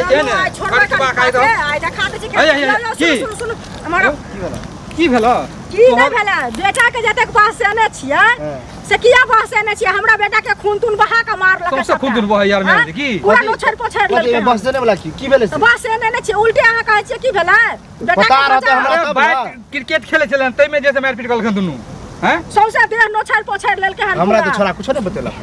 आइ जे ने आइ छोड़बै कटबा कनि खाइ दो आइ देखा दै छी हे, हे, हे, यौ, की? सुनू सुनू सुनू हमर की भेल की नहि भेलै बेटा के जतेक बहसेने छियै से किया बहसेने छियै हमरा बेटा के खून तून बहा के मारलक सौंसे खून तून बहै यार मारि दे, की? पूरा नोछड़ पोछड़ लेलकै बस देने वाला की की भेलै से? तऽ बहसेने नहि छियै उल्टे अहाँ कहै छियै की भेलै बेटा पता के रहतै बचा हमरा तब बैट ना। क्रिकेट खेलै छलै ताहिमे जे से मारि पीट केलखिन दुनू हैं सौंसे देह नोछड़ पोछड़ लेलकै हन हमरा पूरा। तऽ छोड़ा कुछो नहि बतेलक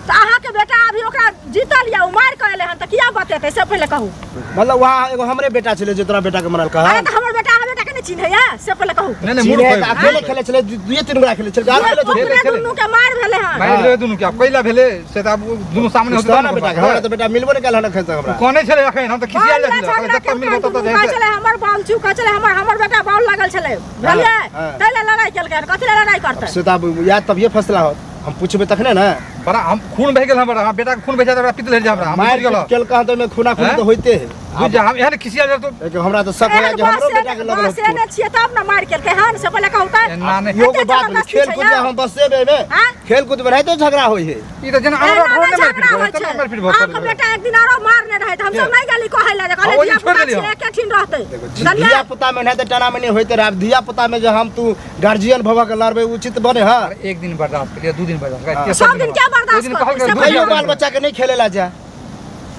तऽ अहाँके बेटा अभी ओकरा जीतल या ओ मारि कऽ एलै हन तऽ किया बतेतै से पहिले कहू मतलब वहाँ एगो हमरे बेटा छलै जे तोरा बेटा के मरल कहा अरे तऽ हमर बेटा अहाँ बेटा के नहि चिन्हैया से पहिले कहू नहीं नहीं मूर्ख चिन्है होय तऽ अकेले खेले छलै दुइये तीन गोरा खेले छलै आर खेले छलै ओकरे खेले। दुनू के मारि भेलै हन मारि भेलै दुनू के आब कैला भेलै से तऽ आब ओ दुनू सामने पूछतो होतै ना बेटा के हमरा तऽ बेटा मिलबो नहि कयल हन एखन तक हमरा कोने छलै एखन हम तऽ खिसियाल जाइ बाल छलै झगड़ा जतऽ मिलबो केलकै ततऽ दुनू कहै जाइ छलै हमर बाल छू कहै छलै हमर हमर बेटा बाल लागल छलै बुझलियै हाँ। ताहि लए लड़ाइ केलकै हन कथी लए लड़ाइ करतै से तऽ आब याद तभिए फैसला होत हम पूछबै तखने ने बड़ा हम खून बहि गेल हमर हमरा बेटा के खून बहि जाय तऽ हमरा पित्त लहरि जाय हमरा हम मारि बुझि गेलहुँ केलक हन तऽ ओहिमे खूना खूनी हैं? तऽ होइते है बुझि जा हम एहन खिसियाल जाइ तऽ लेकिन हमरा तऽ शक होया जे हमरो बेटा के लगल बसे ने छियै तब ने मारि केलकै हन से पहिले कहू तऽ एना नहि इहो एते कोई बात भेलै जबरदस्ती खेल छै कूद में यौ। हम बसे में आँय? खेल कूद में रहते झगड़ा होई है ई तऽ जेना एना अनोरा नहि ढोर ने मारि झगड़ा पीट होइ तब छै। मारि पीट भऽ अहाँके बेटा एक दिन आरो मारने रहै तऽ हमसब नहि गेली कहै लए जे कहलियै ओहि दिन धिया छोड़ि पुता देलियै छियै हम। एके ठीन रहतै बुझलियै धिया पुता में नहीं तऽ टना मनी होइते रहे आब धिया पुता में जे हम तू गार्जियन भऽ के लड़बै उचित बने है अरे एक दिन बर्दाश्त करिए दू दिन बर्दाश्त करिए हाँ। तेसर सब दिन क्या बर्दाश्त ओहि दिन कहलकै करबै? दू कहियो दिन बाल बच्चा के नहीं खेले ला जा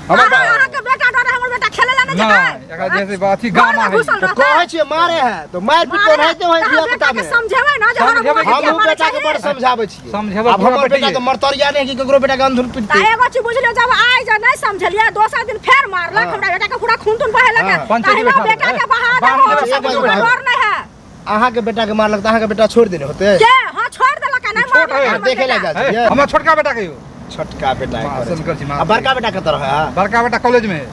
हमर अहाँ अहाँके बेटा डरे हमर बेटा खेले ला नहि नहि जेतै एकरा जे छै अथी घरमे गामा है घुसल तो रहतै कहै छियै मारे है तो मारि पीट मारे ओनाहिते होय तऽ धिया हम पुता बेटा के में समझेबै ना जे हमर समझेबै बौआ के हमहूँ मारे बेटा के चाही। बड़ समझाबै छियै समझेबै आब पूरा हमर बेटा बेटिये। तऽ मरतरिया नहि कि ककरो बेटा के अंधुन तऽ पिटतै एगो चीज बुझलियौ जब आइ जे नहि समझलियै दोसर दिन फेर मारलक हाँ। हमरा बेटा के पूरा खून तून बहे लगे हाँ। पंचायती तहिना बैठा बेटा देबै। के बहा बान्ह देबै देबै, सब सब ओकरा बैठा डर नहि है अहाँ के बेटा के मारलक तऽ अहाँ के बेटा छोड़ि देने होते के हाँ छोड़ देलक नहीं छोट मारलक है, हमर देखे ला बेटा। जा हे, छियै हमर छोटका बेटा कहियो छोटका बेटा माँ, है असल कर छी, माँ। आ बड़का बेटा कतऽ रहै है बड़का बेटा कॉलेज में है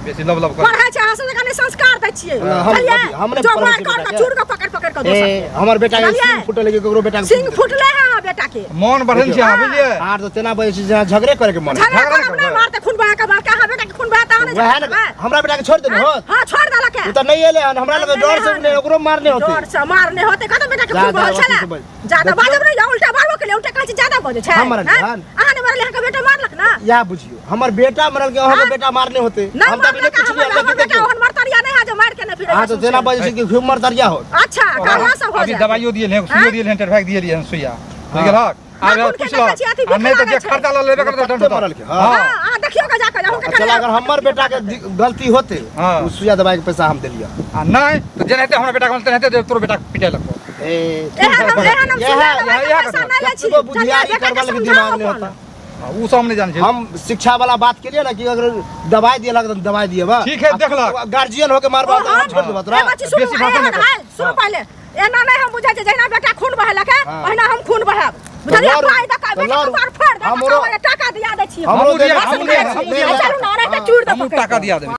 बेसी लब लब कर पढ़ै छै अहाँ सब जकाँ नहि संस्कार दै छियै हम- बुझलियै हम नहि जो पढ़बै मार छियै कर बेटा के के। चूर के पकड़ पकड़ के दोसर ए हमर बेटा के बुझलियै? सिंह फुटल है कि ककरो बेटा के सिंह फुटले है अहाँ बेटा के मन बढ़ल छै अहाँ बुझलियै आर तऽ तेना बजै छै जेना झगड़े करे के मन है। झगड़ा झगड़ा करब नहि नहि करबै। मारते खून बहा के मारके अहाँ बेटा के खून बहा तऽ अहाँ नहि वएह झगड़ा ने करबै हमरा बेटा के छोड़ देने होत हाँ छोड़ देलक है ओ तऽ नहि एलै हन हमरा लगे डर से नहि ओकरो मारने होते डर से मारने होते कत बेटा के जा, खून जा, बहल अथी छला से बज। ज्यादा देखियौ। बाजब नहीं उल्टा मारबो के लिए उल्टा कहै छै ज्यादा बजै छै हम मारलियै हाँ? हन। अहाँ नहि मारलियै अहाँके बेटा मारलक ना इएह बुझियौ हमर बेटा मरल के अहाँके हाँ? बेटा मारने होते नहीं हम तऽ अभी नहि मारलक पुछलियै हमर लेकिन हमर बेटा देखियौ ओहन मरतरिया नहीं है जो मार के नहीं फिरे अहाँ तऽ तेना बजै छै कि खूब मरतरिया होत अच्छा कहाँ सब हो अभी जाए दवाइयो दिए हैं सुइयो हाँ? दिए हैं टेरभाग दिए हैं सुइया बुझ गेलहक हाँ, आब खून के पुछलक देखै छी, अथी आ नहि तऽ जे लागै छै। खर्चा लऽ लेबे करतै कते दंड मरल के, हाँ। हाँ अहाँ देखियौ के जाके अहूँ के चल अगर हमर बेटा के गलती होते हाँ। ओ सुइया दवाई के पैसा हम देलियै आ नहि तऽ जेनाहिते हमरा बेटा के तेनाहिते जे तोरो बेटा के पिटाइ लगतौ ए एहन हम एहन हम इएह- सुइया दवाई के इएह पैसा नहि लै छी कतबो बुधियारी बेटा के करबा लेकिन समझाउ दिमाग नहि अपन। होता आ, उ सब हम नहि जानै छी हम शिक्षा वाला बात केलिए ना कि अगर दवाई दिए लग दवाई दिए बा ठीक है, देख लक। गार्जियन होके मारबा ओ, तो हम छोड़ देबा तोरा एगो चीज सुनू बेसी भाषण एहन नहि कर। है सुनू पहिले एना नहि हम बुझै छियै जहिना बेटा खून बहेलक है हाँ। ओहिना हम खून बहायब बुझलियै लड़ू, पाइ दऽ कऽ तऽ बेटा लड़ू। कपार फोड़ दऽ हमरो- कऽ टाका दिया दै छियै हमरो हमहूँ दिया- देबै, हमहूँ दिया- हमहूँ हमहूँ दिया- देबै। चलू ना ओनाहिते चूड़ दऽ हमहूँ पकड़ि टाका कऽ। दिया देबै